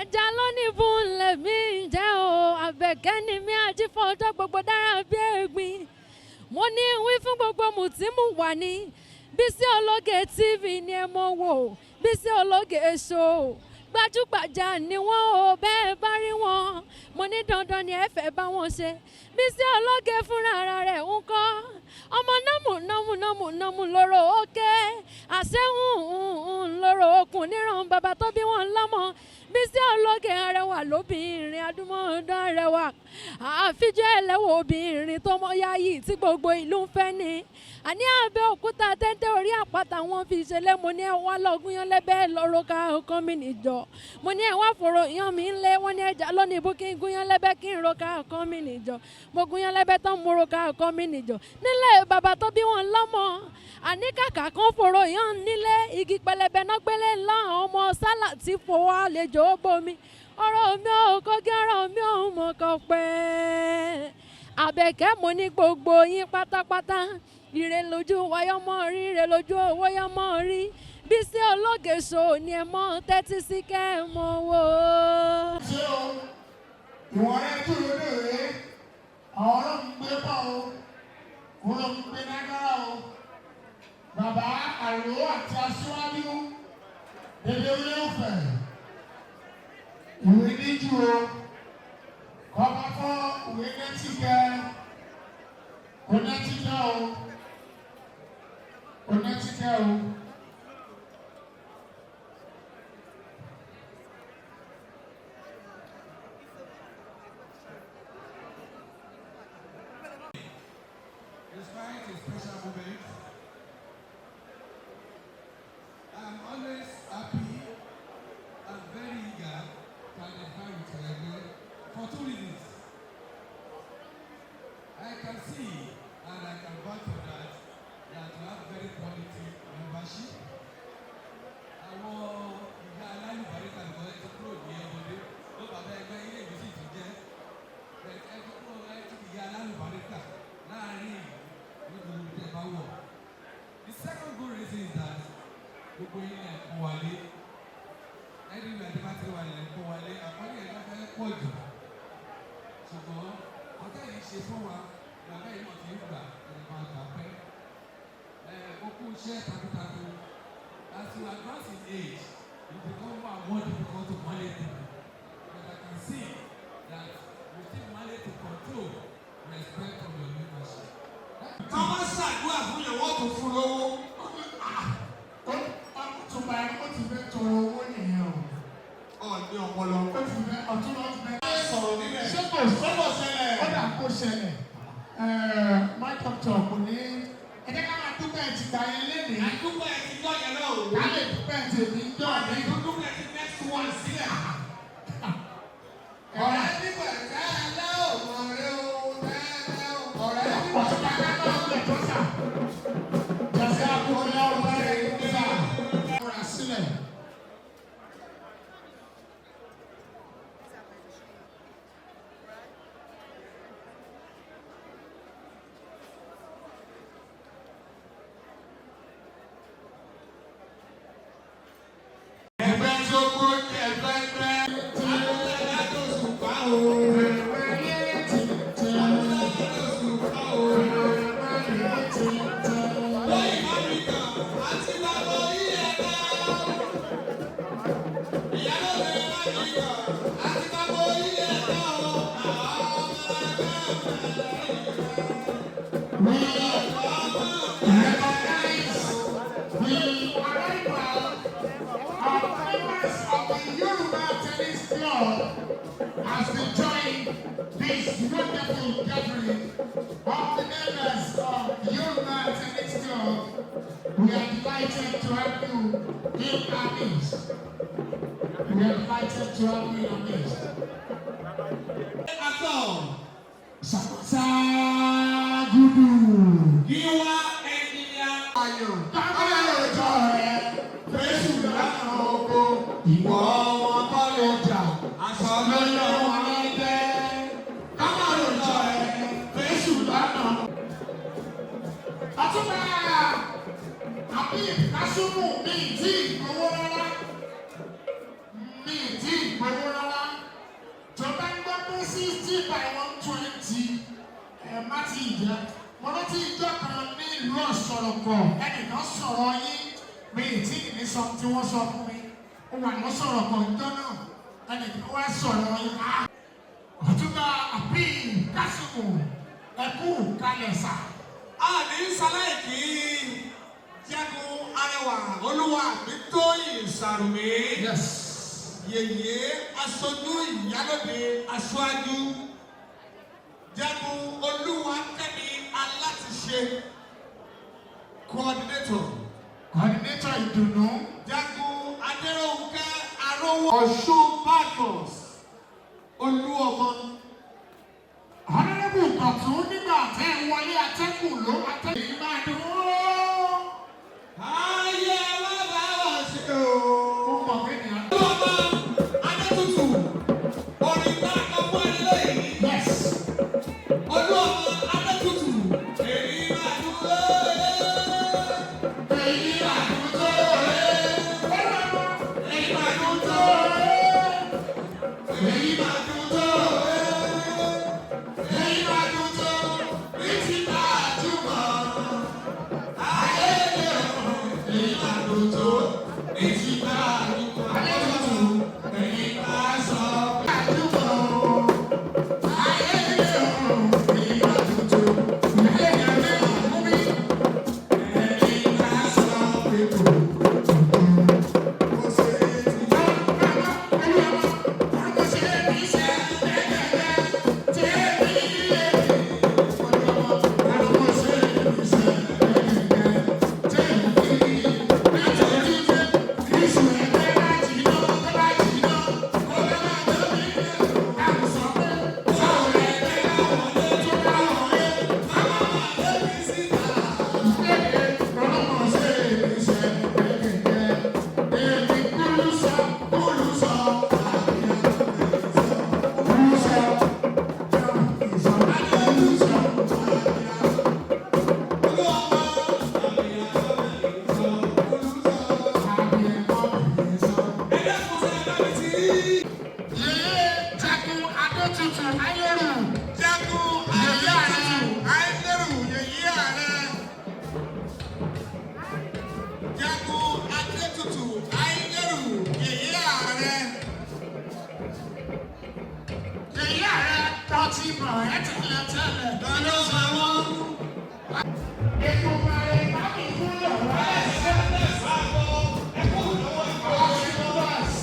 Ẹja lónìí fún lèmi jẹ́ o, Àbẹ̀kẹ́ ni mí, ajífọ́jọ́ gbogbo dára bí ẹ̀gbin. Mo ní wí fún gbogbo mùtímù wà ní Bísí Ológe TV ni ẹ mọ̀ wò. Bísí Ológe Show, gbajúgbajà ni wọ́n o. Bẹ́ẹ̀ bá rí wọn, mo ní dandan ni ẹ fẹ́ bá wọn ṣe. Bísí Ológe fúnra ara rẹ̀ ń kọ́ ọmọ nọ́mù nọ́mù nọ́mù nọ́mù lóró òkè àṣehùn lóró okùn níran bàbá tó bí wọn lọ́mọ. Bísí Ológe arẹwà lóbìnrin, adúmọ̀ọ́dán arẹwà, àfijọ́ ẹlẹ́wọ̀ obìnrin tó mọ yáyì tí gbogbo ìlú ń fẹ́ ni. Àní Abẹ́òkúta tẹ́ńtẹ́ orí àpáta wọn fi ṣẹlẹ̀. Mo ní ẹ wá lọ́gùn yan lẹ́bẹ̀ẹ́ lọ́rọ́ ká ọkàn mi nìjọ. Mo ní ẹ wá fòrò yan mi ńlẹ̀. Wọ́n ní ẹja lónìí ibú kí n gún yan lẹ́bẹ̀ẹ́ kí n ro ká ọkàn mi nìjọ. Mo gún yan lẹ́bẹ̀ẹ́ tán, mo ro ká ọkàn mi nìjọ nílẹ̀ bàbá tó bí wọn lọ́mọ. Àní kàkà kan fòrò yan nílé, igi pẹlẹbẹ náà gbélé ńlá. Àwọn ọmọ sálà tí fowó àlejò ó bomi ọ̀rọ̀ mi ò kọ́gí, ọ̀rọ̀ mi ò mọ̀ kọ́ pẹ́. Àbẹ̀kẹ́, mo ní gbogbo yín pátápátá, ire lójú wáyọ́mọ́ rí, ire lójú owó yọ́mọ́ rí. Bísí Ológe Show ni ẹ mọ́ tẹ́tí sí kẹ́ ẹ mọ́ wò. Ṣé o ìwọ̀n rẹ tó lóde rèé? Àwọn ọlọ́run gbé pọ̀ o, òun ló ń gbé náírà o. Bàbá àrò àti aṣíwájú dédé orí ọ̀fẹ́ ìwé níjú o, kọ́kọ́ fọ́ ìwé nẹ́tì kẹ́ kò nẹ́tì kẹ́ o, kò nẹ́tì kẹ́ o. It's quite a special moment. I'm always happy and very eager to identify with Ẹgbẹ́ for two reasons. I can see and I can vouch for that you have very quality membership. Àwọn ìyá alálùbáríkà nìkan ẹ ti kúrò ní ọmọdé ló bàbá ẹgbẹ́ ilé ìlú sì tún jẹ́ ẹ ti kúrò, ẹ ti ìyá alálùbáríkà láàárín ìlú ní gbogbo ibi tẹ́ ẹ bá wọ̀. The second good reason is that gbogbo yín ní ẹ̀kọ́ wálé. Ẹni ìgbà tí bá ti wà ní ẹ̀kọ́ wálé, àkọlé ẹ̀ lọ́fẹ́ pọ̀ jù. Ṣùgbọ́n ọjọ́ yìí ṣe fún wa, bàbá yìí náà ti ń gbà ẹ̀ máa gbà pẹ́. Ẹ ó kú iṣẹ́ takuntakun. As you advance in age, it become more and more difficult to manage people. But I can see that you still manage to control respect from your membership. Tá a bá ṣàdúrà fún yẹn, wọ́n tún fún lówó. Ọtúnba, ó ti fẹ́ tọrọ owó nìyẹn o. Ọ̀ ní ọpọlọ. Ó ti fẹ́ ọtún lọ ti fẹ́. Sọ̀rọ̀ nílẹ̀. Ṣé kò Sọ́kò ṣẹlẹ̀. Ó dà kó ṣẹlẹ̀. My doctor kò ní. Ẹ jẹ́ ká máa dúpẹ́ ti gbà yẹn lénìí. Àdúgbò ẹ̀ ti jọ́ yẹn náà o. Ká lè dúpẹ́ tèmi ń jọ mi. Àdúgbò ẹ̀ ti next one sílẹ̀. Ọ̀rẹ́ nígbà tẹ́lẹ̀ ò mọ̀ rẹ o, tẹ́lẹ̀ ò ọ̀rẹ́ nígbà. Ọ̀túnba ká máa ń bẹ̀ tó sà. Jọ̀sẹ̀ àkókò ọ̀rẹ́ rẹ̀ sà. Múra sílẹ̀. Ẹgbẹ́ tó kó jẹ pẹ́pẹ́. Àbúrò látòṣùpá o. Látòṣùpá o. Lóyìn Áfíríkà àti bàbá yìí ẹ̀ka. Ìyálóde Áfíríkà àti bàbá yìí ẹ̀ka o. Àwọn ọmọ ẹgbẹ́. We recognize the arrival of members of the Yoruba Tennis Club as they join this wonderful gathering of the members of Yoruba Tennis Club. We are delighted to have you in our midst. We are delighted to have you in our midst. Atọ̀. Sagudu. Gíwá ẹnjìníà. Ayọ̀. Kámẹ́rà rẹ̀ fẹ́sù lánàá oko ìwọ wọn kọ́ ló jà. Aṣọ lọ́yọ̀ lọ́yọ̀ wọn lẹ́gbẹ́. Kámẹ́rà rẹ̀ fẹ́sù lánàá. Ọ̀túnba Habib Kasumu, mi tí ì gbowó rárá. Mi tí ì. gbowó rárá. Tó bá ń gbọ́ pé 60 by 120, ẹ má ti jẹ́. Mo rántí ìjọ kan ní ìlú Ọ̀sọ̀rọ̀kọ̀, ẹnìkan sọ̀rọ̀ yín, mi ì tí ì ní sọ tí wọ́n sọ fún mi. Ó wà lọ́sọ̀rọ̀kọ̀ ìjọ náà, ẹnìkan wá sọ̀rọ̀ yín. Ah! Ọ̀túnba Àbíyí Kásìmù, ẹ̀kú kalẹ̀ sà. Àní sáláìkì Jagun Arẹwà Olúwa mi Tóyìn Sàrùmí. Yes. Yèyé aṣojú ìyálòde aṣáájú. Jagun Olúwa Kẹ́mi Alátiṣe. Coordinator. Coordinator ìdùnnú. Jagun Adéròǹkẹ́ Arówó. Ọ̀ṣun Badmus. Olúọmọ. Honourable Kọ̀tún, nígbà tẹ́ ẹ wọlé, atẹ́kùn ló atẹ́kùn yìí máa dùn ó. Ayé má bá wà ṣe o. Ó mọ̀ mí nìyẹn. Olúọmọ Adétutù. Orin tá a kọ fún ẹni lẹ́yìn. Yes. Olúọmọ Adétutù. Èyí máa dúró. Èyí máa dùn tó ẹ. Èyí máa dùn tó ẹ. Èyí máa dùn tó ẹ. Èyí máa dùn tó ní ti máa túmọ̀. Ayé lè hàn. Èyí máa dùn tó ní ti máa túmọ̀. Adétutù èyí máa sọ. Àdúgbò. Ayé lè hàn. Èyí máa dùn tó. Ayé lè hàn fún mi. Èyí máa sọ pé kò. Kò ṣe é ti bá bàbá olúwa kò ṣe é ní ṣe ẹgbẹ̀rẹ̀ tẹ́lẹ̀ ilé olúwa kò ṣe é ní ṣe ẹgbẹ̀rẹ̀ tẹ́lẹ̀ ilé láti ojúṣe iṣu ẹgbẹ́ láti iná láti iná kó bá máa tóbi àwùsọ pé sọ̀rọ̀ ẹgbẹ́ láwọn tó bá wọlé máa máa tóbi síta. Ọlọ́mọ ṣe é ní ṣe ẹgbẹ̀rẹ̀ èmi kúlù sọ kúlù sọ kúlù sọ kúlù sọ. Yèyé Jagun Adétutù Ayérù. Jagun Adétutù Ayérù yèyé ààrẹ. Jagun Adétutù Ayérù yèyé ààrẹ. Yèyé ààrẹ tó ti mọ̀ ẹ́ tẹ́lẹ̀ tẹ́lẹ̀. Lọ́dọ̀ àwọn Ètùmàrè bá mi kúrò wá.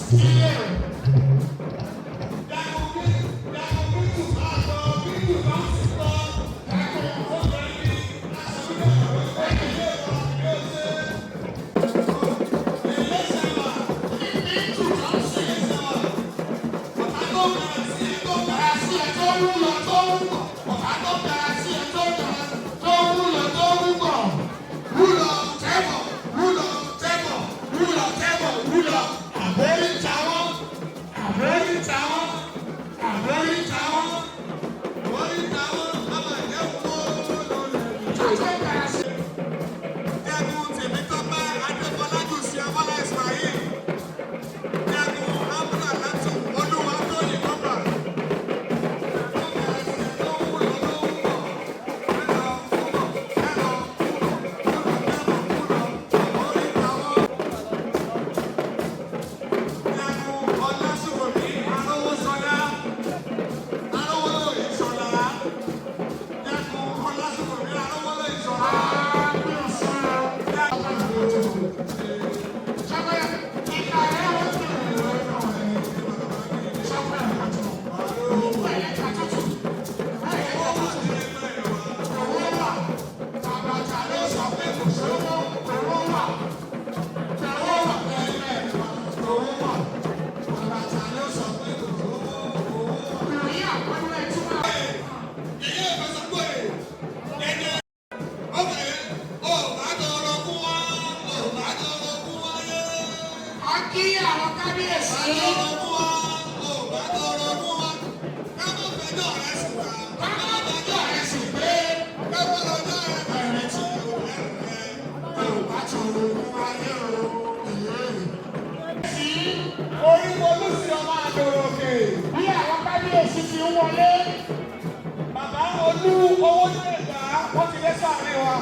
Sílẹ̀. Sí ẹ tó wúlò tó wúbọ̀. Ọ̀tá tó gara sí ẹ tó gara tó wúlò tó wúbọ̀. Wúlọ̀ tẹ́bọ̀, wúlọ̀ tẹ́bọ̀, wúlọ̀ tẹ́bọ̀, wúlọ̀. Àbórí táwọn, àbórí táwọn, àbórí táwọn, àbórí táwọn, àmà jẹ́ kó lórí. Ọ̀tá tó gara sí. Jagun Tèmítọ́pẹ́ Adéfọlájú sí Abọ́lá Ismail. Jagun Amúnà Látù Olúwatóyìn Nọ́mbà. Tó wúlọ̀ tó wúbọ̀. sì ń wọlé. Bàbá Olú owó ní ẹ̀dá, wọ́n ti dé sáàrin wa.